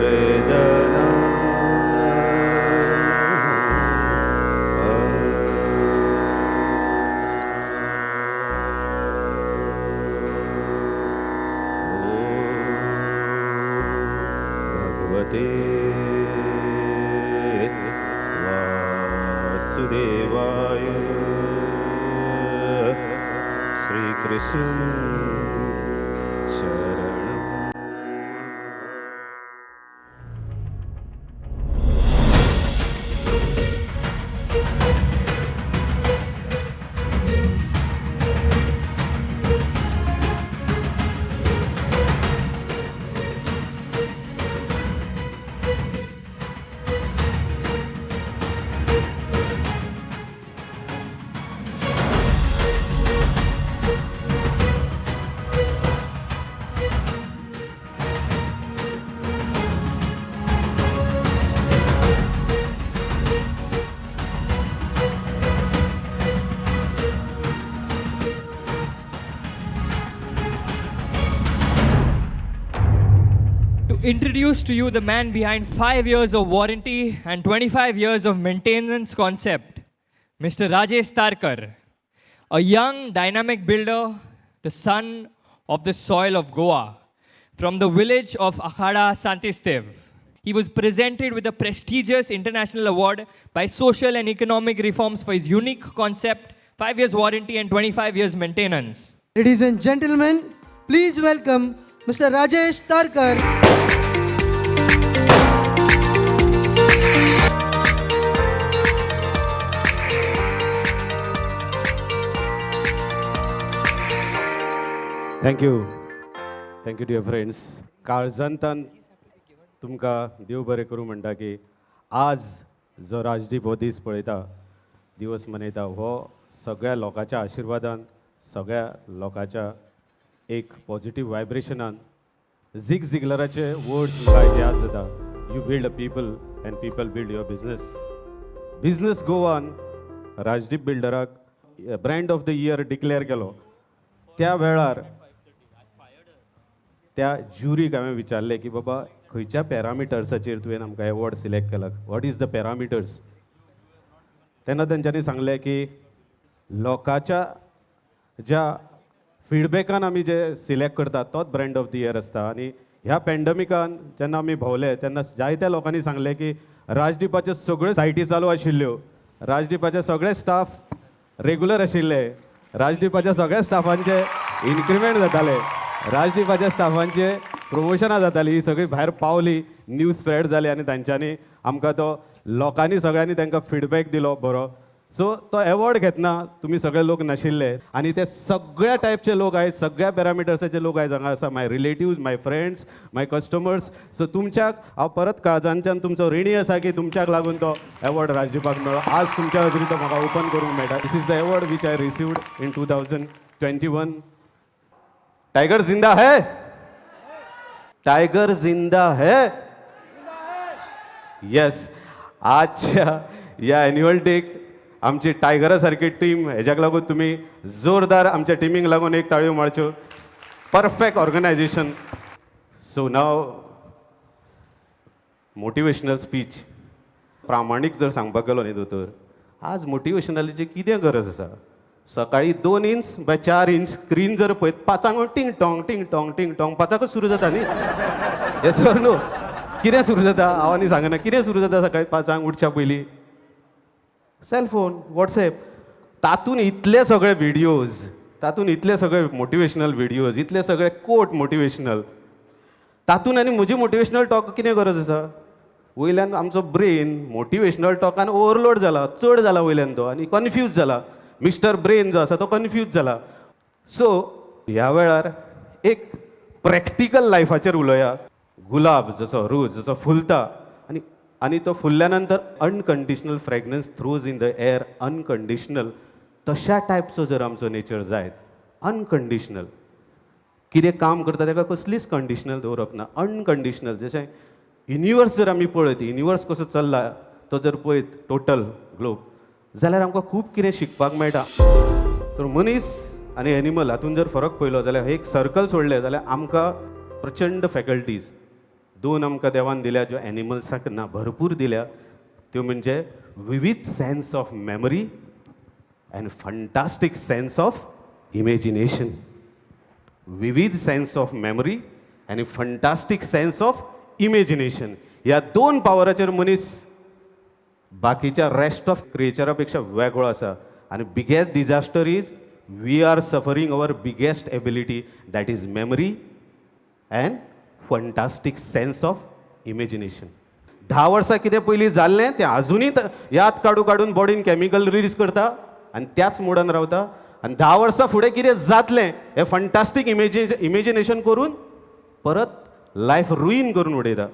रे the ना. भगवते वासुदेवाय. श्रीकृष्ण शरणं. To introduce to you the man behind 5 years of warranty and 25 years of maintenance concept, Mr. Rajesh Tarkar, a young dynamic builder, the son of the soil of Goa, from the village of Akhada, Santistev. He was presented with a prestigious international award by Social and Economic Reforms for his unique concept, 5 years warranty and 25 years maintenance. Ladies and gentlemen, please welcome Mr. Rajesh Tarkar. Thank you, thank you, dear friends. काळजांतान तुमकां देव बरें करूं म्हणटा की आज जो राजदीप हो दीस पळयता, दिवस मनयता, हो सगळ्या लोकांच्या आशिर्वादान, सगळ्या लोकांच्या एक पॉझिटीव वायब्रेशनान. झिग झिगलराचे वर्ड्स म्हाका आयज याद जाता, "You build a people and people build your business." Business Goan Rajdeep बिल्डराक brand of the year declare केलो त्या वेळार त्या ज्युरीक हांवें विचारलें की बाबा, खंयच्या पॅरामिटर्साचेर तुवें आमकां एवॉर्ड सिलेक्ट केला? What is the parameters? तेन्ना तेंच्यांनी सांगलें की लोकांच्या ज्या फिडबॅकान आमी जे सिलेक्ट करतात तोच ब्रँड ऑफ the year आसता. आनी ह्या पॅन्डमिकान जेन्ना आमी भोंवले तेन्ना जायत्या लोकांनी सांगलें की राजदीपाच्यो सगळ्यो सायटी चालू आशिल्ल्यो, राजदीपाचे सगळे स्टाफ रेगुलर आशिल्ले, राजदीपाच्या सगळ्या स्टाफांचे इन्क्रिमेंट जाताले, राजदीपाच्या स्टाफांचे प्रमोशनां जाताली. ही सगळी भायर पावली, न्यूज स्प्रेड जाली आनी तांच्यांनी आमकां तो लोकांनी सगळ्यांनी तांकां फिडबॅक दिलो बरो. सो तो एवॉर्ड घेतना तुमी सगळे लोक नाशिल्ले आनी ते सगळ्या टायपचे लोक आहेत, सगळ्या पॅरामिटर्साचे लोक आयज हांगा आसा, my relatives, my friends, my customers. So तुमच्याक हांव परत काळजांच्यान तुमचो रिणी आसा की तुमच्याक लागून तो एवॉर्ड राजदीपाक मेळ्ळो. आज तुमच्या हजरी तो म्हाका ओपन करूंक मेळटा. This is the award which I received in 2021. Tiger जिंदा है! टायगर जिंदा है! येस. आजच्या ह्या एन्युअल डेक आमची टायगरा सारकी टीम, हेज्याक लागून तुमी जोरदार आमच्या टिमीक लागून एक ताळयो मारच्यो. Perfect organization. So now motivational speech. प्रामाणीक जर सांगपाक गेलो न्ही दोतोर, आज मोटिवेशनलाची कितें गरज आसा? सकाळी 2 इंच बाय 4 इंच स्क्रीन जर पळयत, 5 क टिंग टोंग टिंग टोंग टिंग टोंग, 5 कूच सुरू जाता न्ही. येस ऑर नो? कितें सुरू जाता? हांव आनी सांगना कितें सुरू जाता. सकाळी 5 क उठच्या पयलीं सेलफोन, वॉट्सएप, तातूंत इतले सगळे विडियोज, तातूंत इतले सगळे मोटिवेशनल विडियोज, इतले सगळे कोट मोटिवेशनल, तातूंत आनी म्हजी मोटिवेशनल टॉक कितें गरज आसा? वयल्यान आमचो ब्रेन मोटिवेशनल टॉकान ओवरलोड जाला, चड जाला वयल्यान तो आनी कन्फ्यूज जाला. मिस्टर ब्रेन जो आसा तो कन्फ्यूज जाला. सो ह्या वेळार एक प्रॅक्टिकल लायफाचेर उलोवया. गुलाब जसो, रोज जसो फुलता आनी तो फुलल्या नंतर unconditional fragrance throws in the air, unconditional, तशा टायपचो जर आमचो नेचर जायत, अनकंडिशनल, कितें काम करता ताका कसलीच कंडिशनल दवरप ना, अनकंडिशनल. जशें युनिवर्स जर आमी पळयत, युनिवर्स कसो चल्ला तो जर पळयत, टोटल ग्लोब, जाल्यार आमकां खूब कितें शिकपाक मेळटा. तर मनीस आनी एनिमल हातून जर फरक पळयलो जाल्यार, एक सर्कल सोडलें जाल्यार, आमकां प्रचंड फॅकल्टीज, दोन आमकां देवान दिल्या ज्यो एनिमल्साक ना, भरपूर दिल्या. त्यो म्हणजे vivid sense of memory and fantastic sense of imagination. Vivid sense of memory आनी फंटास्टीक सेन्स ऑफ इमेजिनेशन, ह्या दोन पावराचेर मनीस बाकीच्या रेस्ट ऑफ क्रिएचरा पेक्षा वेगळो आसा. आनी biggest disaster is we are suffering our biggest ability, that is memory and fantastic sense of imagination. 10 वर्सां कितें पयलीं जाल्लें तें आजुनूय याद काडू काडून बॉडीन कॅमिकल रिलीज करता आनी त्याच मोडान रावता. आनी 10 वर्सां फुडें कितें जातलें हें फंटास्टीक इमेजिनेशन करून परत लायफ रुईन करून उडयता.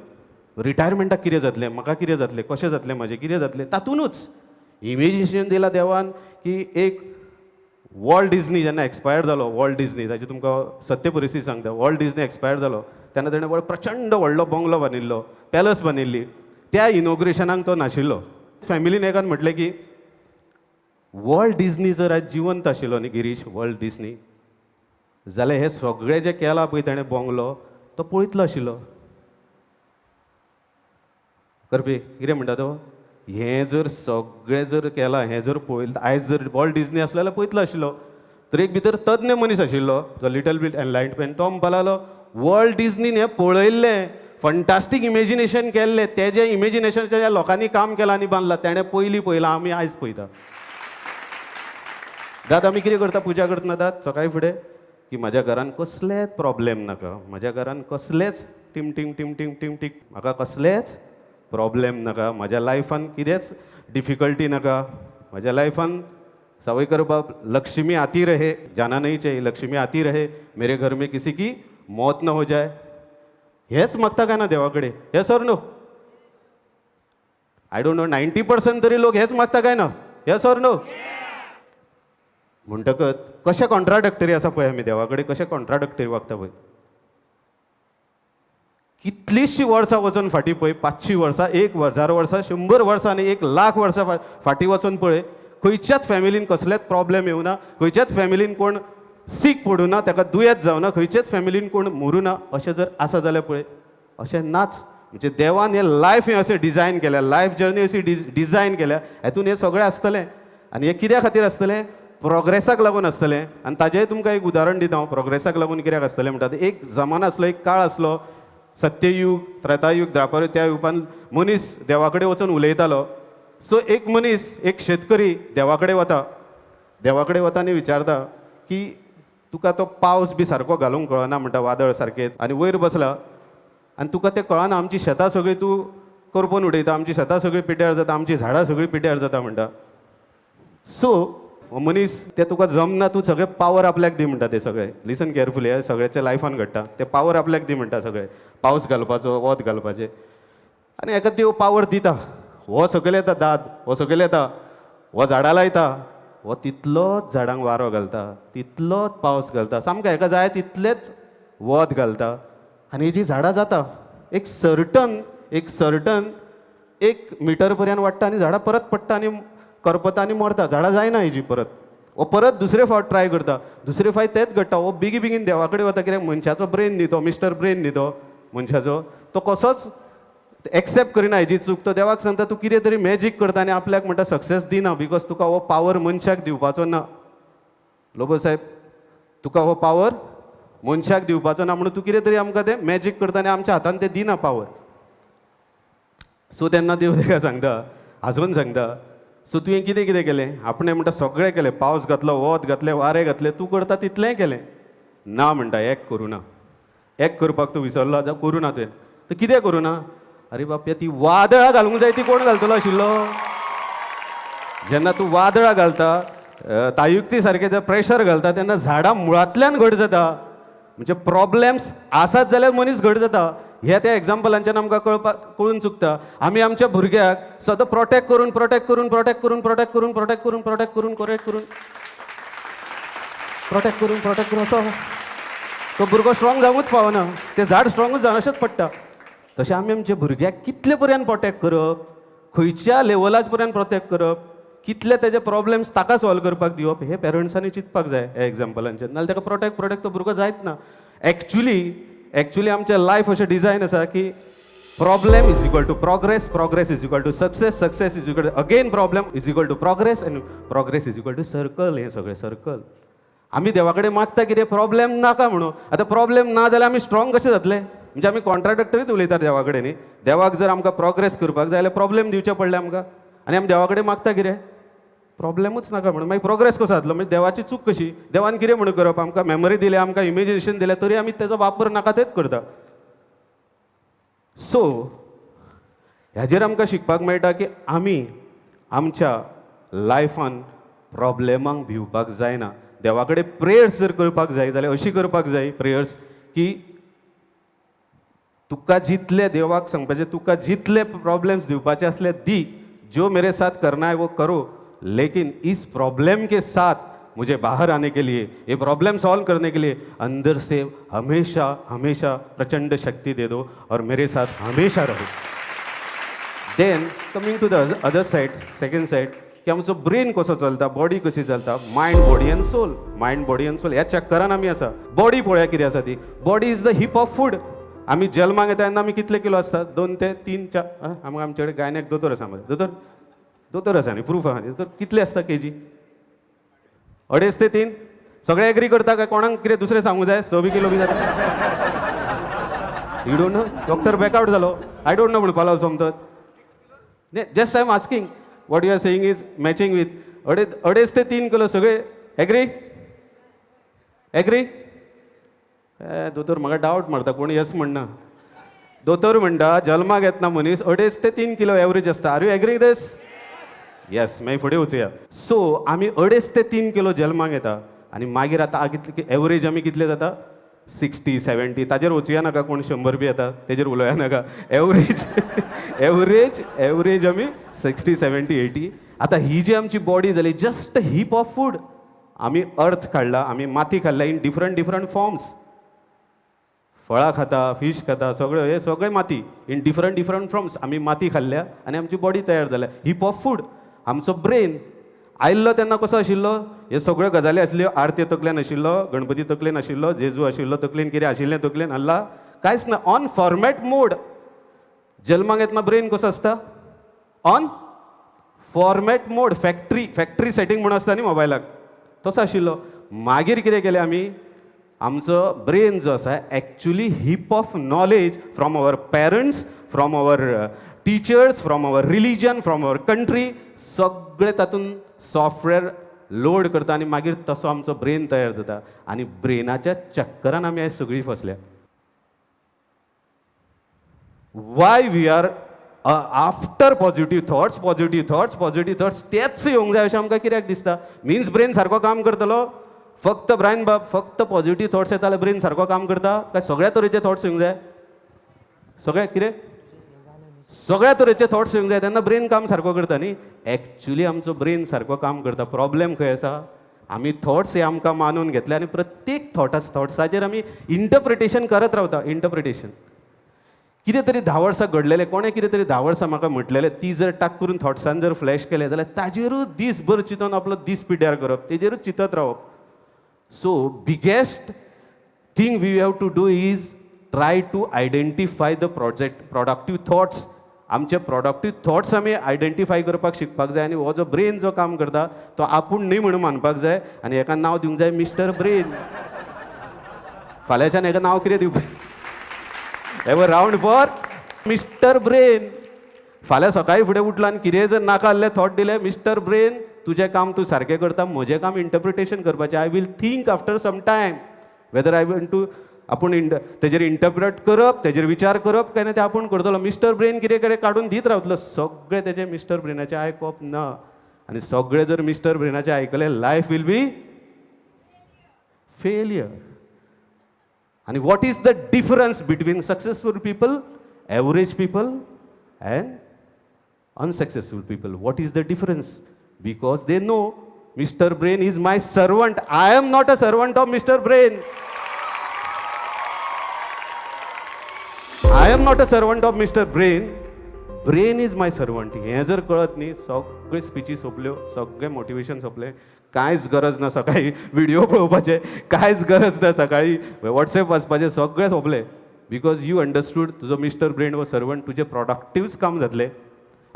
रिटायरमेंटाक कितें जातलें म्हाका, कितें जातलें, कशें जातलें म्हाजें, कितें जातलें, तातूंनच इमेजिनेशन दिलां देवान की एक वॉल्ट डिझनी जेन्ना एक्सपायर जालो, वॉल्ट डिझनी, ताची तुमकां सत्य परिस्थिती सांगता. वॉल्ट डिझनी एक्सपायर जालो तेन्ना तेणें व्हड प्रचंड व्हडलो बंगलो बांदिल्लो, पॅलस बांदिल्ली. त्या इनॉग्रेशनाक तो नाशिल्लो. फॅमिलीन एकान म्हटलें की वॉल्ट डिझनी जर आयज जिवंत आशिल्लो न्ही गिरीश, वॉल्ट डिझनी, जाल्यार हें सगळें जें केलां पळय तेणें बंगलो, तो पळयतलो आशिल्लो. करपी कितें म्हणटा तो, हें जर सगळें जर केलां, हें जर पळयलें, आयज जर वॉल्ट डिझनी आसलो जाल्यार पळयतलो आशिल्लो. तर एक भितर तज्ञ मनीस आशिल्लो जो लिटल बीट एनलायटमेंट, तो म्हणपा लागलो, वॉल्ट डिझनीन हें पळयल्लें, फंटास्टीक इमेजिनेशन केल्लें, तेजें इमेजिनेशनाचेर ह्या लोकांनी काम केलां आनी बांदलां. तेणें पयलीं पळयलां, आमी आयज पळयता. दादा, आमी कितें करता पुजा करतना? दाद सकाळी फुडें की म्हाज्या घरान कसलेच प्रॉब्लेम नाका, म्हाज्या घरान कसलेच team team team team team टीक, म्हाका कसलेच प्रॉब्लेम नाका, म्हाज्या लायफान कितेंच डिफिकल्टी नाका, म्हाज्या लायफान सावयकर बाब लक्ष्मी आती रहे, जाना नहीं चाहिए, लक्ष्मी आती रहे, मेरे घर में किसी की मौत न हो जाए. हेच मागता काय ना देवा कडेन? Yes or no? I don't know, 90% तरी लोक हेच मागता काय ना? Yes or no? म्हणटकच कशें कॉन्ट्राडक्टरी आसा पळय, आमी देवा कडेन कशें कॉन्ट्राडक्टरी वागता पळय. कितलींशीं वर्सां वचून फाटीं पळय, 500 वर्सां, 1000 वर्सां, 100 वर्सां आनी 1 लाख वर्सां फाटीं वचून पळय, खंयच्याच फॅमिलीन कसलेच प्रॉब्लेम येवना, खंयच्याच फॅमिलीन कोण सीक पडूना, ताका दुयेंत जावना, खंयच्याच फॅमिलीन कोण मरूना, अशें जर आसा जाल्यार पळय, अशें नाच. म्हणजे देवान हें लायफ हें अशें डिजायन केल्या, लायफ जर्नी अशी डिजायन केल्या, हेतून हें सगळें आसतलें. आनी हें कित्या खातीर आसतलें? प्रोग्रेसाक लागून आसतलें. आनी ताजेंय तुमकां एक उदाहरण दिता हांव, प्रोग्रेसाक लागून कित्याक आसतलें म्हणटा तें. एक जमाना आसलो, एक काळ आसलो, सत्ययुग, त्रेतायुग, द्वापर, त्या युगान मनीस देवा कडेन वचून उलयतालो. सो एक मनीस, एक शेतकरी देवा कडेन वता. देवा कडेन वता आनी विचारता की तुका तो पावस बी सारको घालूंक कळना म्हणटा, वादळ सारकें आनी वयर बसला आनी तुका तें कळना, आमची शेतां सगळीं तूं करपोवन उडयता, आमची शेतां सगळीं पिड्ड्यार जाता, आमचीं झाडां सगळीं पिड्ड्यार जाता म्हणटा. सो हो मनीस ते तुका जमना, तूं सगळें पावर आपल्याक दी म्हणटा. ते सगळे, लिसन केअरफुली, हे सगळ्याच्या लायफान घडटा. ते पावर आपल्याक दी म्हणटा सगळे, पावस घालपाचो, वत घालपाचें. आनी हेका देव पावर दिता. हो सकयल येता, दाद, हो सकयल येता, हो झाडां लायता, हो तितलोच झाडांक वारो घालता, तितलोच पावस घालता, सामकें हेका जाय तितलेंच वत घालता आनी हेजी झाडां जाता. एक सर्टन 1 मिटर पर्यंत वाडटा आनी झाडां परत पडटा आनी करपता आनी मरता. झाडां जायना हेजी परत. हो परत दुसरे फावट ट्राय करता, दुसरे फावट तेंच घडटा. हो बेगी बेगीन देवा कडेन वता, कित्याक मनशाचो ब्रेन न्ही तो, मिस्टर ब्रेन न्ही तो मनशाचो, तो कसोच एक्सेप्ट करिना हेजी चूक. तो देवाक सांगता, तूं कितें तरी मॅजीक करता आनी आपल्याक म्हणटा सक्सेस दिना, because तुका हो पावर मनशाक दिवपाचो ना. लोबो साहेब, तुका हो पावर मनशाक दिवपाचो ना म्हणून तूं कितें तरी आमकां तें मॅजीक करता आनी आमच्या हातान तें दिना पावर. सो तेन्ना देव ताका सांगता, हांसून सांगता, सो तुवें कितें कितें केलें? आपणें म्हणटा सगळें केलें, पावस घातलो, वत घातलें, वारें घातलें, तूं करता तितलेंय केलें. ना म्हणटा, एक करूं ना, एक करपाक तूं विसरलो जावं, करूं ना तुवें. तर कितें करूं ना? अरे बापया, ती वादळां घालूंक जाय, ती कोण घालतलो आशिल्लो? जेन्ना तूं वादळां घालता, तायुक्ती सारकें जें प्रेशर घालता, तेन्ना झाडां मुळांतल्यान घट जाता. म्हणजे प्रॉब्लेम्स आसात जाल्यार मनीस घट जाता, हे त्या एग्जाम्पलांच्यान आमकां कळपा कळून चुकता. आमी आमच्या भुरग्याक सदां प्रोटेक्ट करून, प्रोटेक्ट करून, प्रोटेक्ट करून, प्रोटेक्ट करून, प्रोटेक्ट करून, प्रोटेक्ट करून, प्रोटेक्ट करून, प्रोटेक्ट करून, प्रोटेक्ट करून, असो तो भुरगो स्ट्रॉंग जावंकूच पावना, तें झाड स्ट्रॉंगूच जावना, अशेंच पडटा. तशें आमी आमच्या भुरग्याक कितले पर्यंत प्रोटेक्ट करप, खंयच्या लेवलाच पर्यंत प्रोटेक्ट करप, कितले तेजे प्रॉब्लेम्स ताका सॉल्व करपाक दिवप, हे पेरंट्सांनी चिंतपाक जाय ह्या एग्जाम्पलांचेर. नाजाल्यार ताका प्रोटेक्ट प्रोटेक्ट तो भुरगो जायत ना. एक्चुली आमचें लायफ अशें डिजायन आसा की Problem is equal to progress, progress is equal to success, success is equal to again problem is equal to progress, and progress is equal to circle. हें सगळें सर्कल. आमी देवा कडेन मागता कितें? प्रॉब्लेम नाका म्हणून. आतां प्रॉब्लेम ना जाल्यार आमी स्ट्रॉंग कशें जातले? म्हणजे आमी कॉन्ट्राडक्टरीच उलयतात देवा कडेन न्ही. देवाक जर आमकां प्रोग्रेस करपाक जाय जाल्यार प्रॉब्लेम दिवचे पडले आमकां, आनी आमी देवा कडेन मागता कितें? प्रॉब्लेमूच नाका म्हणून. मागीर प्रोग्रेस कसो जातलो? म्हणजे देवाची चूक कशी? देवान कितें म्हणून करप? आमकां मेमरी दिल्या, आमकां इमेजिनेशन दिलें, तरी आमी तेजो वापर नाका तेच करता. सो ह्याजेर आमकां शिकपाक मेळटा की आमी आमच्या लायफान प्रॉब्लेमांक भिवपाक जायना. देवा कडेन प्रेयर्स जर करपाक जाय जाल्यार अशी करपाक जाय प्रेयर्स की तुका जितले, देवाक सांगपाचें, तुका जितले प्रॉब्लम्स दिवपाचे आसले दी, जो मेरे साथ करना है वो करो, लेकिन इस प्रॉब्लम के साथ मुझे बाहर आने के लिए, ये प्रॉब्लम सॉल्व करने के लिए अंदर से हमेशा हमेशा प्रचंड शक्ति दे दो और मेरे साथ हमेशा रहो. Then coming to the other side, second side, की आमचो ब्रेन कसो चलता, बॉडी कशी चलता. Mind, body and soul, mind, body and soul ह्या चक्करान आमी आसा. बॉडी पळोवया कितें आसा ती. Body is the heap of food. आमी जल्माक येता तेन्ना आमी कितले किलो आसता? 2 ते 3, 4. आमकां आमचे कडेन गायनेक दोतोर आसा मरे. दोतोर, दोतोर आसा न्ही, प्रूफ आहा न्ही? दोतोर, कितले आसता केजी? 2.5 ते 3. सगळे एग्री करता काय कोणाक कितें दुसरें सांगू जाय? 6 बी किलो बी जाता. You don't know? Doctor back out जालो. I don't know म्हणपाक लागलो सोमतोच. Just I am asking, what you are saying is matching with 2.5 ते 3 किलो. सगळे एग्री? एग्री? ए दोतोर, म्हाका डावट मारता. कोण येस म्हणना. दोतोर म्हणटा, जल्माक येतना मनीस 2.5 ते 3 किलो एवरेज आसता. Are you agree this? Yes. मागीर फुडें वचुया. सो आमी 2.5 ते 3 किलो जल्माक येता आनी मागीर आतां कितले एवरेज आमी कितले जाता? 60, 70. ताजेर वचुया नाका. कोण 100 बी येता, तेजेर उलोवया नाका. एवरेज, एवरेज, एवरेज आमी 60, 70, 80. आतां ही जी आमची बॉडी जाली, जस्ट हीप ऑफ फूड. आमी अर्थ काडला, आमी माती खाल्ल्या इन डिफरंट डिफरंट फॉर्म्स. फळां खाता, फीश खाता, सगळें हे सगळें माती इन डिफरंट डिफरंट फॉर्म्स. आमी माती खाल्ल्या आनी आमची बॉडी तयार जाल्या, हीप ऑफ फूड. आमचो ब्रेन आयिल्लो तेन्ना कसो आशिल्लो? हे सगळ्यो गजाली आसल्यो. आरती तकलेन आशिल्लो, गणपती तकलेन आशिल्लो, जेजू आशिल्लो तकलेन, कितें आशिल्लें तकलेन? अल्ला, कांयच ना. ऑन फॉर्मेट मोड. जल्माक येतना ब्रेन कसो आसता? On format mode. Factory setting म्हणून आसता न्ही मोबायलाक, तसो आशिल्लो. मागीर कितें केलें आमी? आमचो ब्रेन जो आसा, actually heap of knowledge from our parents, from our teachers, from our religion, from our country, सगळें तातूंत सॉफ्टवेअर लोड करता आनी मागीर तसो आमचो ब्रेन तयार जाता. आनी ब्रेनाच्या चक्करान आमी आयज सगळीं फसल्या. Why we are after positive thoughts, positive thoughts, positive thoughts? तेच येवंक जाय अशें आमकां कित्याक दिसता? मिन्स ब्रेन सारको काम करतलो फक्त, ब्रायन बाब, फक्त पॉझिटीव थॉट्स येता जाल्यार ब्रेन सारको काम करता काय सगळ्या तरेचे थॉट्स येवंक जाय? सगळे कितें, सगळ्या तरेचे थॉट्स येवंक जाय, तेन्ना ब्रेन काम सारको करता न्ही? एक्च्युली आमचो ब्रेन सारको काम करता. प्रॉब्लेम खंय आसा? आमी थॉट्स हे आमकां मानून घेतले आनी प्रत्येक थॉट्साचेर आमी इंटरप्रिटेशन करत रावता. इंटरप्रिटेशन, कितें तरी 10 वर्सां घडलेलें, कोणें कितें तरी 10 वर्सां म्हाका म्हटलेलें, ती जर टाक करून थॉट्सान जर फ्लॅश केलें जाल्यार ताजेरूच दीसभर चिंतून आपलो दीस पिड्ड्यार करप, तेजेरूच चिंतत रावप. So biggest thing we have to do is try to identify the project productive thoughts. आमचे प्रोडक्टीव थॉट्स आमी आयडेंटिफाय करपाक शिकपाक जाय आनी हो जो ब्रेन जो काम करता तो आपूण न्ही म्हणून मानपाक जाय आनी हेका नांव दिवंक जाय मिस्टर ब्रेन. फाल्यांच्यान हेका नांव कितें दिवपाक? Have a round for Mister Brain. फाल्यां सकाळीं फुडें उठलो आनी कितेंय जर नाका आसलें थॉट दिलें, मिस्टर ब्रेन, तुजें काम तूं सारकें करता, म्हजें काम इंटरप्रिटेशन करपाचें. I will think after some time whether I want to आपूण तेजेर इंटरप्रेट करप, तेजेर विचार करप काय ना, तें आपूण करतलो. मिस्टर ब्रेन कितें कितें काडून दीत रावतलो. सगळें तेजें मिस्टर ब्रेनाचें आयकप ना. आनी सगळें जर मिस्टर ब्रेनाचें आयकलें, life will be failure. आणि what is the difference between successful people, average people and unsuccessful people? What is the difference? Because they know Mister Brain is my servant. I am not a servant of Mister Brain. I am not a servant of Mister Brain. Brain is my servant. हें जर कळत न्ही, सगळे स्पिची सोंपल्यो, सगळें motivation सोंपलें. कांयच गरज ना सकाळी व्हिडिओ पळोवपाचें, कांयच गरज ना सकाळी वॉट्सॅप वाचपाचें, सगळें सोंपलें. Because you understood तुजो मिस्टर ब्रेन हो सर्वंट, तुजें प्रोडक्टिव्हच काम जातलें.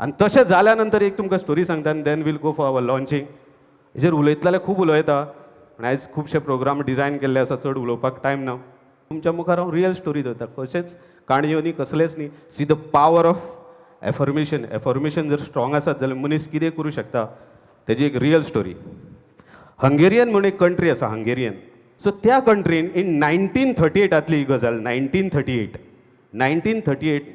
आनी तशें जाल्या नंतर एक तुमकां स्टोरी सांगता आनी then we'll go for our launching. हेजेर उलयतले जाल्यार खूब उलयता, पूण आयज खुबशे प्रोग्राम डिजायन केल्ले आसा, चड उलोवपाक टायम ना. तुमच्या मुखार हांव रियल स्टोरी दवरता, कशेंच काणयो न्ही, कसलेच न्ही. See the power of affirmation. Affirmation जर स्ट्रॉंग आसत जाल्यार मनीस कितें करूं शकता, तेजी एक रियल स्टोरी. हंगेरियन म्हणून एक कंट्री आसा, हंगेरियन. सो त्या कंट्रीन इन 1938तांतली ही गजाल, 1938, 1938,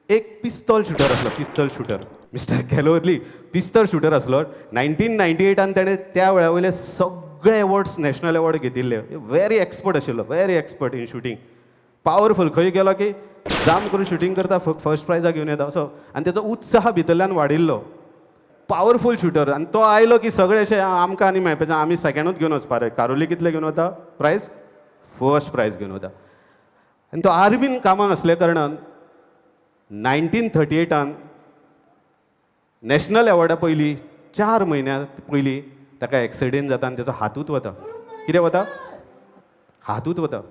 एक पिस्तॉल शुटर आसलो, पिस्तॉल शुटर, मिस्टर कॅलोरली पिस्तॉल शुटर आसलो. 1998आन ताणें त्या वेळा वयले सगळे अवॉर्ड्स, नॅशनल अवॉर्ड घेतिल्ले. व्हेरी एक्सपर्ट आशिल्लो, very expert in shooting, powerful. खंय गेलो की जाम करून शुटींग करता, फर्स्ट प्रायजाक घेवन येता असो. आनी तेजो उत्साह भितरल्यान वाडिल्लो. Powerful shooter. आनी तो आयलो की सगळे अशे आमकां आनी मेळपाचें, आमी सेकंडूच घेवन वचपा रे. कारोली कितले घेवन वता प्रायज? फर्स्ट प्रायज घेवन वता. आनी तो आर्मीन कामाक आसल्या कारणान 1938आन नॅशनल एवॉर्डा पयलीं, 4 म्हयन्या पयलीं ताका एक्सिडेंट जाता आनी तेजो हातूच वता. कितें वता? हातूच वता.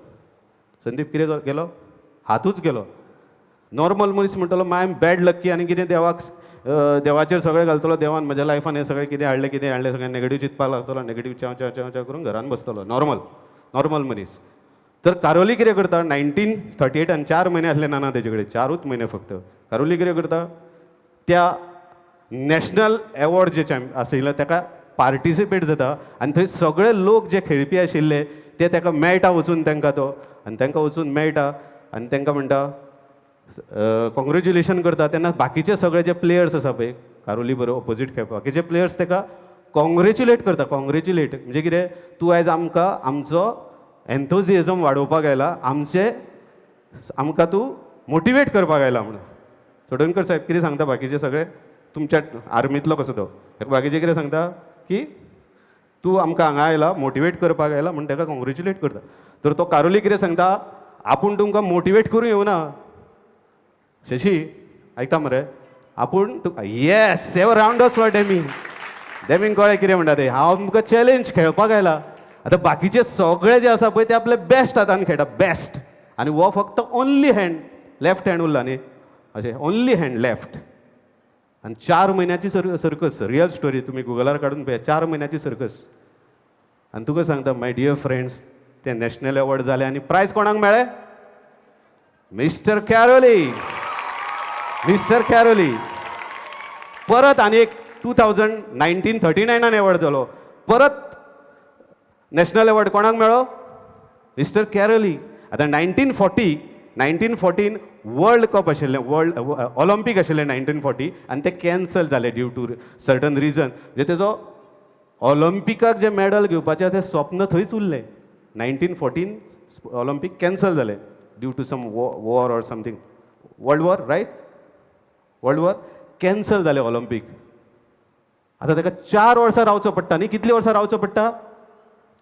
संदीप, कितें गेलो? हातूच गेलो. नॉर्मल मनीस म्हणटलो, I am bad lucky, आनी कितें देवाक देवाचेर सगळें घालतलो, देवान म्हज्या लायफान हें सगळें कितें हाडलें, कितें हाडलें, सगळें नेगेटीव चिंतपाक लागतलो, नेगेटीव च्याव च्याव च्याव च्याव करून घरान बसतलो. नॉर्मल नॉर्मल मनीस. तर कारोली कितें करता? 1938आन 4 म्हयने आसले ना तेजे कडेन, 4ूच म्हयने फक्त. कारोली कितें करता? त्या नॅशनल एवॉर्ड जे चॅम्प आशिल्ले ताका पार्टिसिपेट जाता आनी थंय सगळे लोक जे खेळपी आशिल्ले ते ताका मेळटा वचून तांकां तो. आनी तांकां वचून मेळटा आनी तांकां म्हणटा, कॉंग्रेच्युलेशन करता. तेन्ना बाकीचे सगळे जे प्लेयर्स आसा पळय, कारोली बरोबर ऑपोजीट खेळपा, बाकीचे प्लेयर्स ताका कॉंग्रेच्युलेट करता. कॉंग्रेच्युलेट म्हणजे कितें? तूं आयज आमकां आमचो एन्थोजियजम वाडोवपाक आयला, आमचे आमकां तूं मोटिवेट करपाक आयला म्हणून. चोडणकर साहेब कितें सांगता? बाकीचे सगळे तुमच्या आर्मींतलो कसो तो, ताका बाकीचे कितें सांगता की तूं आमकां हांगा आयला, मोटिवेट करपाक आयला म्हूण ताका कॉंग्रेच्युलेट करता. तर तो कारोली कितें सांगता? आपूण तुमकां मोटिवेट करूं येवना. शशी, आयकता मरे? आपूण तुका, yes, save round of for Demi. डेमींग कळ्ळें कितें म्हणटा ते? हांव तुमकां चॅलेंज खेळपाक आयला. आतां बाकीचे सगळे जे आसा पळय ते आपले बेस्ट हातान खेळटा, बेस्ट. आनी हो फक्त ओनली हँड, लेफ्ट हँड उरला न्ही, अशें ओनली हँड लेफ्ट. आनी 4 म्हयन्याची सर्कस, रियल स्टोरी, तुमी गुगलार काडून पळया. 4 म्हयन्याची सर्कस. आनी तुका सांगता, my dear friends, ते नॅशनल एवॉर्ड जाले आनी प्रायज कोणाक मेळ्ळें? Mister Caroli, mister Caroli. परत आनी एक 2000 1939आन एवॉर्ड जालो. परत नॅशनल एवॉर्ड कोणाक मेळ्ळो? मिस्टर कॅरोली. आतां 1940, 1914 वर्ल्ड कप आशिल्लें, वर्ल्ड ऑलिम्पीक आशिल्लें 1940, आनी ते कॅन्सल जाले ड्यू टू सर्टन रिजन. म्हणजे तेजो ऑलिम्पिकाक जे मॅडल घेवपाचें तें स्वप्न थंयच उरलें. 1914 ऑलिम्पीक कॅन्सल जालें due to some war or something, world war, right? World war cancel जालें ऑलिम्पीक. आतां ताका 4 वर्सां रावचो पडटा न्ही? कितलीं वर्सां रावचो पडटा?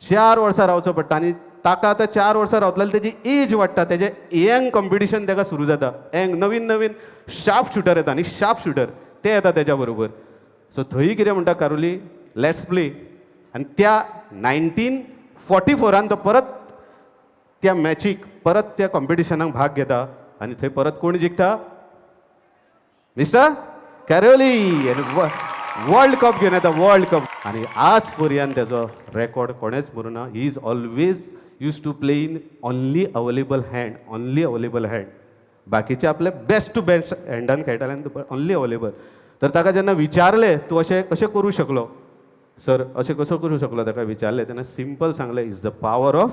4 वर्सां रावचो पडटा. आनी ताका आतां 4 वर्सां रावतलो जाल्यार तेजी एज वाडटा, तेजें यंग कॉम्पिटिशन ताका सुरू जाता. यंग नवीन नवीन शार्प शुटर येता न्ही, शार्प शुटर ते येता तेज्या बरोबर. सो थंय कितें म्हणटा कारोली? Let's play. आनी त्या 1944आन तो परत त्या मॅचीक, परत त्या कॉम्पिटिशनाक भाग घेता आनी थंय परत कोण जिखता? मिस्टर कॅरोली. आनी वर्ल्ड कप घेवन येता, वर्ल्ड कप. आनी आज पर्यंत तेजो रेकॉर्ड कोणेच करूं ना. He is always used to play in only available hand, only available hand. बाकीचे आपले बेस्ट टू बेस्ट हँडान खेळटाले आनी ओनली अवेलेबल. तर ताका जेन्ना विचारलें, तूं अशें कशें करूं शकलो सर, अशें कसो करूं शकलो, ताका विचारलें तेन्ना सिंपल सांगलें, "It's the power of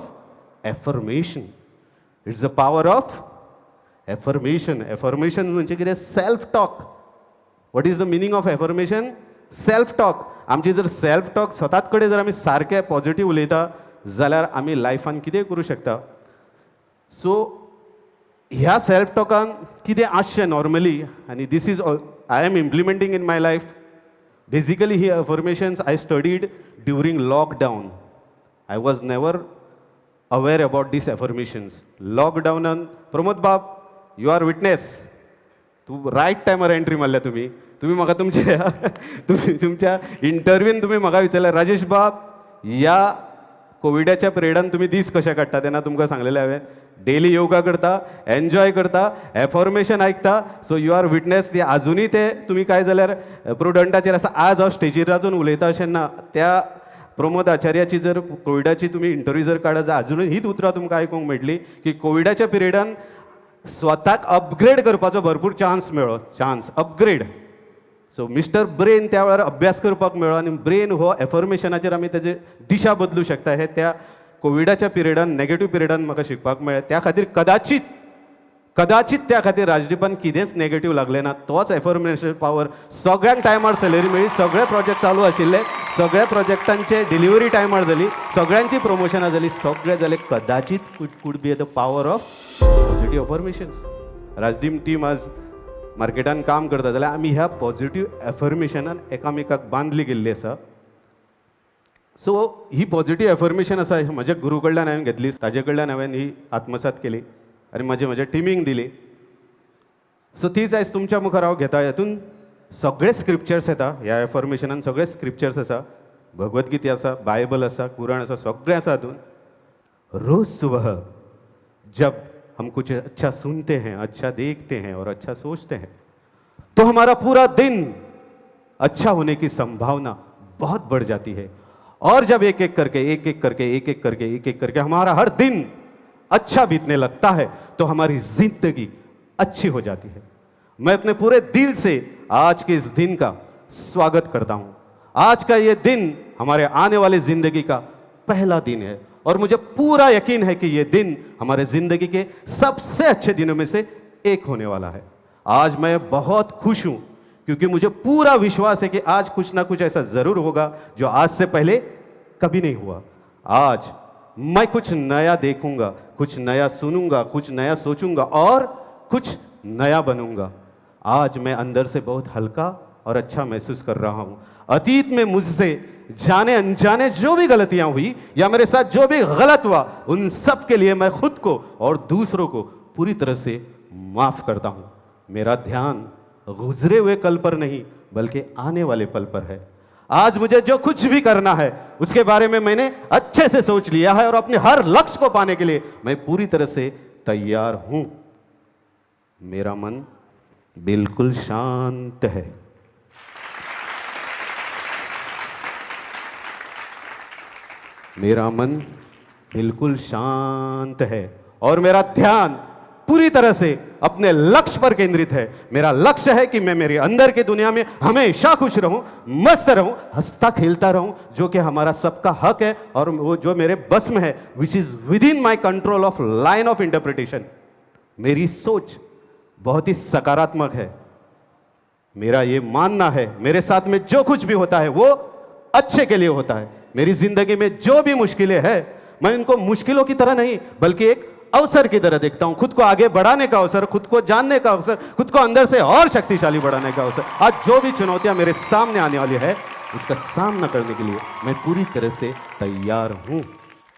affirmation. It's the power of affirmation." Affirmation म्हणजे कितें? Self talk. What is the meaning of affirmation? Self talk. आमची जर सेल्फ टॉक स्वताच कडेन जर आमी सारकें पॉझिटीव उलयता जाल्यार आमी लायफान कितें करूं शकता. सो ह्या सेल्फ टॉकान कितें आसचें नॉर्मली, आनी this is I am implementing in my life. Basically he affirmations I studied during lockdown. I was never aware about these affirmations. लॉकडावनान, Pramod बाब, you are witness. तूं रायट टायमार एंट्री मारल्या. तुमी तुमी म्हाका तुमच्या तुमी तुमच्या इंटरव्यून तुमी म्हाका विचारलें, राजेश बाब, ह्या कोविडाच्या पिरियडान तुमी दीस कशे काडटा? तेन्ना तुमकां सांगलेलें हांवें. डेली योगा करता, एन्जॉय करता, एफॉर्मेशन आयकता. So you are witness. ते आजुनूय ते तुमी काय जाल्यार प्रुडंटाचेर आसा. आज हांव स्टेजीर राजून उलयता अशें ना. त्या प्रमोद आचार्याची जर कोविडाची तुमी इंटरव्यू जर काडत जाल्यार आजुनूय हीच उतरां तुमकां आयकूंक मेळटली की कोविडाच्या पिरियडान स्वताक अपग्रेड करपाचो भरपूर चान्स मेळ्ळो. Chance upgrade. So mister brain त्या वेळार अभ्यास करपाक मेळ्ळो आनी ब्रेन हो एफॉर्मेशनाचेर आमी तेजे दिशा बदलू शकता हे त्या कोविडाच्या पिरियडान, नेगेटीव पिरियडान म्हाका शिकपाक मेळ्ळें. त्या खातीर कदाचित कदाचित त्या खातीर राजदीपान कितेंच नेगेटीव लागलें ना. तोच एफॉर्मेशन पावर, सगळ्यांक टायमार सॅलरी मेळ्ळी, सगळे प्रोजेक्ट चालू आशिल्ले, सगळ्या प्रोजेक्टांचे डिलिव्हरी टायमार जाली, सगळ्यांची प्रमोशनां जाली, सगळें जालें. कदाचित it could be the power of positive affirmations. Rajdeep team आज मार्केटान काम करता जाल्यार आमी ह्या पॉझिटीव एफर्मेशनान एकामेकाक बांदली गेल्ली आसा. सो ही पॉझिटीव एफर्मेशन आसा, हे म्हज्या गुरू कडल्यान हांवें घेतली, ताजे कडल्यान हांवें ही आत्मसात केली आनी म्हजे म्हज्या टिमींक दिली. सो तीच आयज तुमच्या मुखार हांव घेता. हातून सगळे स्क्रिप्चर्स येता. ह्या एफॉर्मेशनान सगळे स्क्रिप्चर्स आसा. भगवत आसा, बायबल आसा, कुराण आसा, सगळें आसा हातून. रोज सुबह जब हम कुछ अच्छा सुनते हैं, अच्छा देखते हैं और अच्छा सोचते हैं, तो हमारा पूरा दिन अच्छा होने की संभावना बहुत बढ़ जाती है. और जब एक एक करके, एक एक करके, एक एक करके, एक एक करके हमारा हर दिन अच्छा बीतने लगता है, तो हमारी जिंदगी अच्छी हो जाती है. मैं अपने पूरे दिल से आज के इस दिन का स्वागत करता हूं. आज का ये दिन हमारे आने वाले जिंदगी का पहला दिन है और मुझे पूरा यकीन है कि ये दिन हमारे जिंदगी के सबसे अच्छे दिनों में से एक होने वाला है. आज मैं बहुत खुश हूं क्योंकि मुझे पूरा विश्वास है कि आज कुछ ना कुछ ऐसा जरूर होगा जो आज से पहले कभी नहीं हुआ. आज मैं कुछ नया देखूंगा, कुछ नया सुनूंगा, कुछ नया सोचूंगा और कुछ नया बनूंगा. आज मैं अंदर से बहुत हल्का और अच्छा महसूस कर रहा हूं. अतीत में मुझसे जाने अनजाने जो भी गलतियां हुई या मेरे साथ जो भी गलत हुआ, उन सब के लिए मैं खुद को और दूसरों को पूरी तरह से माफ करता हूं. मेरा ध्यान गुजरे हुए कल पर नहीं, बल्कि आने वाले पल पर है. आज मुझे जो कुछ भी करना है, उसके बारे में मैंने अच्छे से सोच लिया है और अपने हर लक्ष्य को पाने के लिए मैं पूरी तरह से तैयार हूं. मेरा मन बिल्कुल शांत है. मेरा मन बिल्कुल शांत है और मेरा ध्यान पूरी तरह से अपने लक्ष्य पर केंद्रित है. मेरा लक्ष्य है कि मैं मेरे अंदर की दुनिया में हमेशा खुश रहूं, मस्त रहूं, हंसता खेलता रहूं, जो कि हमारा सबका हक है और वो जो मेरे बस में है, which is within my control of line of interpretation. मेरी सोच बहुत ही सकारात्मक है. मेरा ये मानना है, मेरे साथ में जो कुछ भी होता है वो अच्छे के लिए होता है. मेरी जिंदगी में जो भी मुश्किलें हैं, मैं उनको मुश्किलों की तरह नहीं, बल्कि एक अवसर की तरह देखता हूं. खुद को आगे बढ़ाने का अवसर, खुद को जानने का अवसर, खुद को अंदर से और शक्तिशाली बढ़ाने का अवसर. आज जो भी चुनौतियां मेरे सामने आने वाली है, उसका सामना करने के लिए मैं पूरी तरह से तैयार हूं.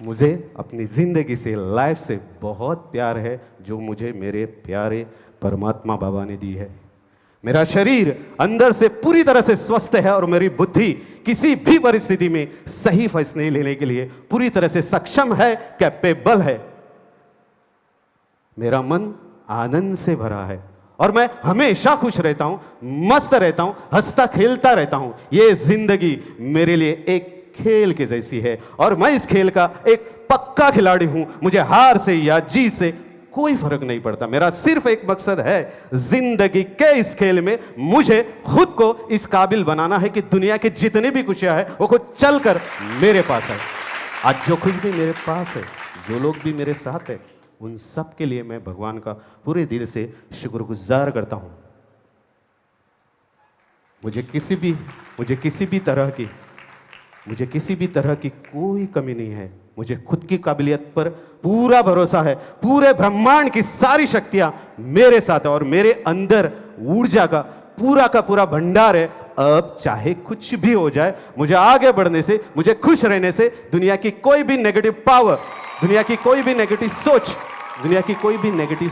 मुझे अपनी जिंदगी से, लाइफ से बहुत प्यार है, जो मुझे मेरे प्यारे परमात्मा बाबा ने दी है. मेरा शरीर अंदर से पूरी तरह से स्वस्थ है और मेरी बुद्धि किसी भी परिस्थिति में सही फैसले लेने के लिए पूरी तरह से सक्षम है, कैपेबल है. मेरा मन आनंद से भरा है और मैं हमेशा खुश रहता हूं, मस्त रहता हूं, हंसता खेलता रहता हूं. ये जिंदगी मेरे लिए एक खेल के जैसी है और मैं इस खेल का एक पक्का खिलाड़ी हूं. मुझे हार से या जीत से कोई फर्क नहीं पड़ता. मेरा सिर्फ एक मकसद है, जिंदगी के इस खेल में मुझे खुद को इस काबिल बनाना है कि दुनिया के जितने भी खुशियां हैं, वो खुद चलकर मेरे पास आए. आज जो कुछ भी मेरे पास है, जो लोग भी मेरे साथ है, उन सब के लिए मैं भगवान का पूरे दिल से शुक्रगुजार करता हूं. मुझे किसी भी तरह की कोई कमी नहीं है. मुझे खुद की काबिलियत पर पूरा भरोसा है. पूरे ब्रह्मांड की सारी शक्तियां मेरे साथ है और मेरे अंदर ऊर्जा का पूरा भंडार है. अब चाहे कुछ भी हो जाए, मुझे आगे बढ़ने से, मुझे खुश रहने से दुनिया की कोई भी नेगेटिव पावर, दुनिया की कोई भी नेगेटिव सोच, दुनिया की कोई भी नेगेटिव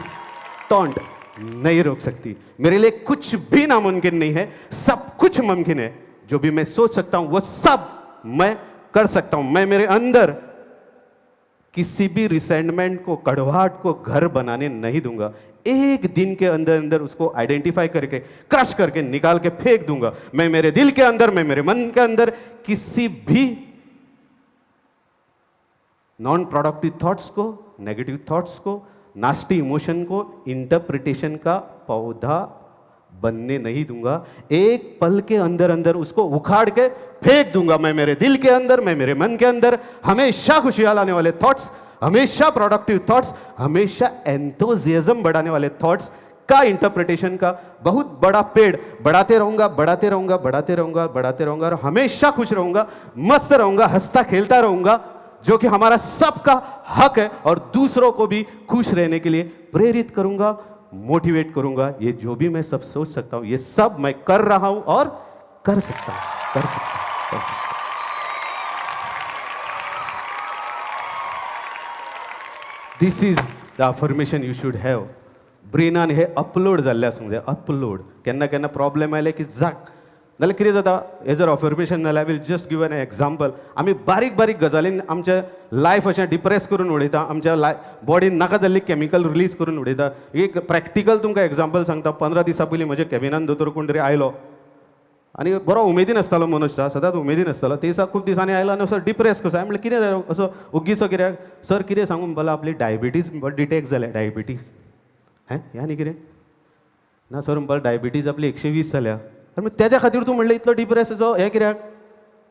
टॉन्ट नहीं रोक सकती. मेरे लिए कुछ भी नामुमकिन नहीं है, सब कुछ मुमकिन है. जो भी मैं सोच सकता हूं, वो सब मैं कर सकता हूं. मैं मेरे अंदर किसी भी रिसेंटमेंट को, कड़वाहट को घर बनाने नहीं दूंगा। एक दिन के अंदर अंदर उसको आइडेंटिफाई करके, क्रश करके, निकाल के फेंक दूंगा। मैं मेरे दिल के अंदर, मैं मेरे मन के अंदर किसी भी नॉन प्रोडक्टिव थॉट्स को, नेगेटिव थॉट्स को, नास्टी इमोशन को इंटरप्रिटेशन का पौधा बनने नहीं दूंगा। एक पल के अंदर अंदर उसको उखाड़ के फेंक दूंगा। मैं मेरे दिल के अंदर, मैं मेरे मन के अंदर हमेशा खुशियां लाने वाले थॉट्स, हमेशा प्रोडक्टिव थॉट्स, हमेशा एंथुजियाज्म बढ़ाने वाले थॉट्स का इंटरप्रिटेशन का बहुत बड़ा पेड़ बढ़ाते रहूंगा, बढ़ाते रहूंगा, बढ़ाते रहूंगा, बढ़ाते रहूंगा और हमेशा खुश रहूंगा, मस्त रहूंगा, हंसता खेलता रहूंगा, जो कि हमारा सबका हक है, और दूसरों को भी खुश रहने के लिए प्रेरित करूंगा, मोटिवेट करूंगा। ये जो भी मैं सब सोच सकता हूं, ये सब मैं कर रहा हूं और कर सकता हूं, कर सकता हूं, कर सकता हूं। This is the affirmation you should have. ब्रेनान hey upload जाल्लें आसूंक जाय, अपलोड। केन्ना केन्ना प्रॉब्लेम आयले की जाक, नाल्यार कितें जाता, हे जर अफर्मेशन जाल्यार, I will just give an example. आमी बारीक बारीक गजालीन आमच्या लायफ अशें डिप्रेस करून उडयता, आमच्या लाय बॉडीन नाका जाल्ली कॅमिकल रिलीज करून उडयता। एक प्रॅक्टिकल तुमकां एग्जाम्पल सांगता। 15 दिसां पयलीं म्हज्या कॅबिनान दोतोर कोण तरी आयलो आनी बरो उमेदीन आसतालो मनोज, सदांच उमेदीन आसतालो। ते दिसा खूब दिसांनी आयलो आनी असो डिप्रेस कसो। हांवें म्हणलें, कितें जालें, असो ओग्गीसो कित्याक? सर, कितें सांगू म्हणपाक, आपली डायबिटीज डिटेक्ट जाल्या, डायबिटीज। हें, हें आनी कितें ना सर, म्हणपाक डायबिटीज आपली 120 जाल्या। आनी तेज्या खातीर तूं म्हणलें इतलो डिप्रेस असो हें कित्याक?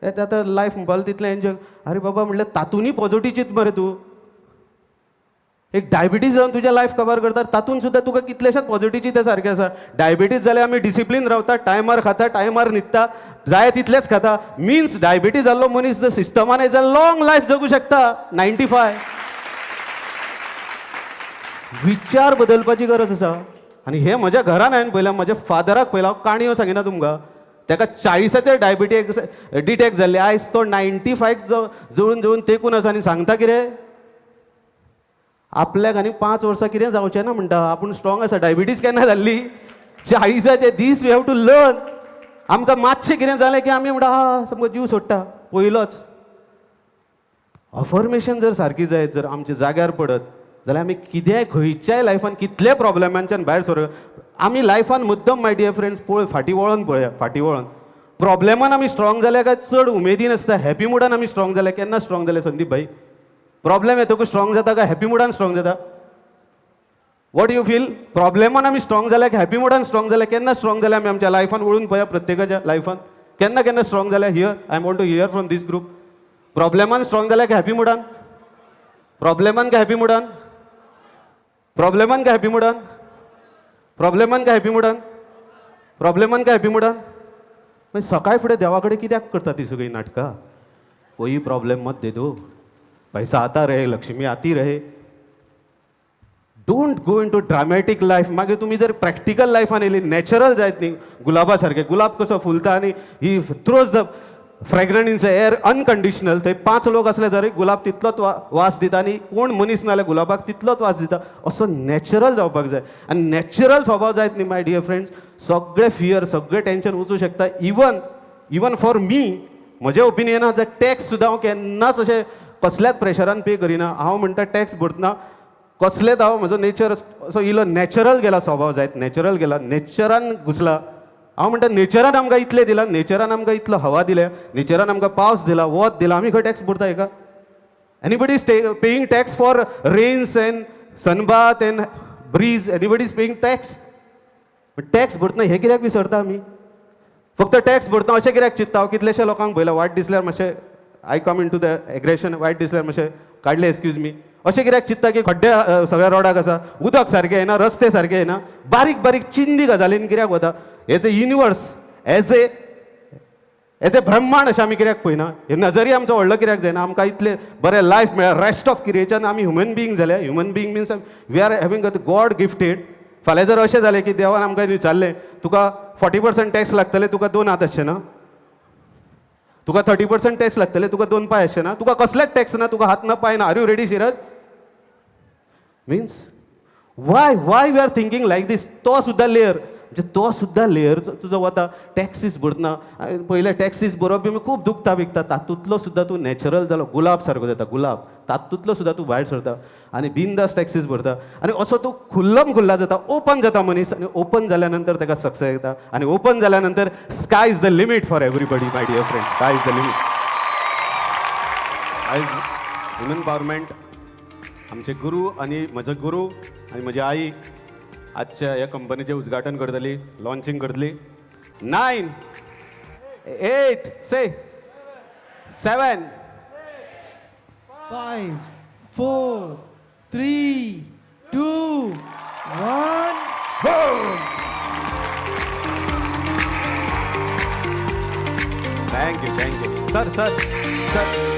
हें आतां लायफ म्हणपाक तितलें एन्जॉय। आरे बाबा, म्हणलें तातूंनय पॉजिटीव चिंत मरे तूं। एक डायबिटीज जावन तुजें लायफ कवर करता, तातूंत सुद्दां तुका कितलेशेच पॉजिटीव चिंता सारकें आसा। डायबिटीज जाल्यार आमी डिसिप्लीन रावता, टायमार खाता, टायमार न्हिदता, जाय तितलेंच खाता। मिन्स डायबिटीज जाल्लो मनीस जर सिस्टमान येयत जाल्यार लॉंग लायफ जगूं शकता, 95। विचार बदलपाची गरज आसा। आनी हें म्हज्या घरान हांवें पळयलां, म्हज्या फादराक पळयलां। हांव काणयो सांगिना तुमकां। ताका 40आचेर डायबिटीज डिटेक्ट जाल्ली, आयज तो 95 जळून जळून तेकून आसा। आनी सांगता कितें, आपल्याक आनी 5 वर्सां कितें जावचें ना म्हणटा, आपूण स्ट्रॉंग आसा। डायबिटीज केन्ना जाल्ली? 40आचेर। This we have to learn. आमकां मातशें कितें जालें की आमी म्हणटा, हा, सामको जीव सोडटा पयलोच। अफर्मेशन जर सारकी जायत, जर आमच्या जाग्यार पडत जाल्यार आमी कितेंय खंयच्याय लायफान कितले प्रॉब्लेमांच्यान भायर सर। आमी लायफान मुद्दम, my dear friends, पळय, फाटीं वळोन पळया, फाटीं वळोन, प्रॉब्लेमान आमी स्ट्रॉंग जाल्या काय चड उमेदीन आसता, हॅपी मुडान आमी स्ट्रॉंग जाल्या? केन्ना स्ट्रॉंग जाले संदीप भाई? प्रॉब्लेम येतकूच स्ट्रॉंग जाता काय हॅपी मुडान स्ट्रॉंग जाता? What you feel? प्रॉब्लेमान आमी स्ट्रॉंग जाल्या की हॅपी मुडान स्ट्रॉंग जाल्या? केन्ना स्ट्रॉंग जाल्या आमी? आमच्या लायफान वळून पळया, प्रत्येकाच्या लायफान केन्ना केन्ना स्ट्रॉंग जाल्या? Here I want to hear from this group. प्रॉब्लेमान strong जाल्या की हॅपी मुडान? प्रॉब्लेमान काय हॅपी मुडान? प्रॉब्लेमान काय हॅपी मुडान? प्रॉब्लेमान काय हॅपी मुडान? प्रॉब्लेमान काय हॅपी मुडान? मागीर सकाळ फुडें देवा कडेन कित्याक करता ती सगळीं नाटकां? कोई प्रॉब्लेम मत दे दो, पैसा आता रहे, लक्ष्मी आती रहे। Don't go into dramatic life. मागीर तुमी जर प्रॅक्टिकल लायफान येयली, नॅचरल जायत न्ही, गुलाबा सारकें, गुलाब कसो फुलता आनी he throws the fragrance in air unconditional. थंय 5 लोक आसले तरी गुलाब तितलोच वास दिता आनी कोण मनीस नाल्यार गुलाबाक तितलोच वास दिता। असो नॅचरल जावपाक जाय आनी नॅचरल स्वभाव जायत न्ही, my dear friends, सगळे फियर, सगळे टेंशन वचूं शकता। इवन फॉर मी, म्हज्या ओपिनियनान जर टॅक्स सुद्दां हांव केन्नाच अशें कसल्याच प्रेशरान पे करिना। हांव म्हणटा, टॅक्स भरतना कसलेच हांव, म्हजो नेचर असो इलो नॅचरल गेला, स्वभाव जायत नॅचरल गेला, नेचरान घुसला। हांव म्हणटा, नेचरान आमकां इतलें दिलां, नेचरान आमकां इतलो हवा दिल्या, नेचरान आमकां पावस दिला, वत दिला, आमी खंय टॅक्स भरता हेका? Anybody is paying tax for rains and sunbath and breeze? Anybody is paying tax? Tax भरतना हें कित्याक विसरता आमी? फक्त टॅक्स भरता अशें कित्याक चिंत्ता? हांव कितलेशे लोकांक पळयला, वायट दिसल्यार मातशें I come into the aggression, वायट दिसल्यार मातशें काडलें, एक्सक्यूज मी। अशें कित्याक चिंत्ता की खड्डे सगळ्या रोडाक आसा, उदक सारकें येना, रस्ते सारके येना, बारीक बारीक चिंदी गजालीन कित्याक वता? As a universe, as a ब्रह्मांड अशें आमी कित्याक पळयना? हे नजरिया आमचो व्हडलो कित्याक जायना? आमकां इतलें बरें लायफ मेळ्ळें, रेस्ट ऑफ क्रिएशन आमी ह्युमन बिंग जाले। Human being means we are having a God gifted. फाल्यां जर अशें जालें की देवान आमकां विचारलें, तुका 40% टॅक्स लागतले, तुका दोन हात आसचे ना? तुका 30% टॅक्स लागतले, तुका दोन पांय आसचे ना? तुका कसलेच टॅक्स ना, तुका हात ना, पांय ना। Are you ready, Siraj? Means why we are thinking like this? तो सुद्दां लेयर म्हणजे तो सुद्दां लेयर तुजो वता. टॅक्सीस भरतना पयले टॅक्सीस भरप बी खूब दुखता बिकता, तातूंतलो सुद्दां तूं नॅचरल जालो, गुलाब सारको जाता गुलाब, तातूंतलो सुद्दां तूं भायर सरता आनी बिंदास टॅक्सीस भरता आनी असो तूं खुल्लम खुल्ला जाता, ओपन जाता मनीस. आनी ओपन जाल्या नंतर ताका सक्सेस येता आनी ओपन जाल्या नंतर sky is the limit for everybody, my dear friend, sky is the limit. आयज ह्युमन एम्पावरमेंट आमचे गुरू आनी म्हजो गुरू आनी म्हजी आई आजच्या ह्या कंपनीचें उद्घाटन करतली, लॉन्चिंग करतली. 9, 8, say 7, 5, 4, 3, 2, 1. Thank you, thank you sir, sir, sir.